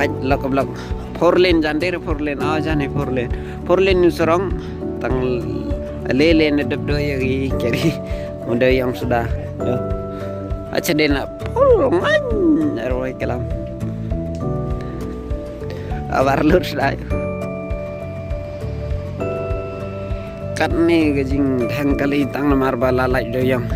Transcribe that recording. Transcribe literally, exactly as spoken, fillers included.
Pach lok blok. Four lane jan dei four lane. Ah, jan four lane. Four lane ni sarong tang le lane dep do ya gi keri. Udah yang sudah. Acha dei na pul ngan arwai kalam. Abar lur sudah. Kat ni ka jingdheng kali tang namar ba la lait do yang.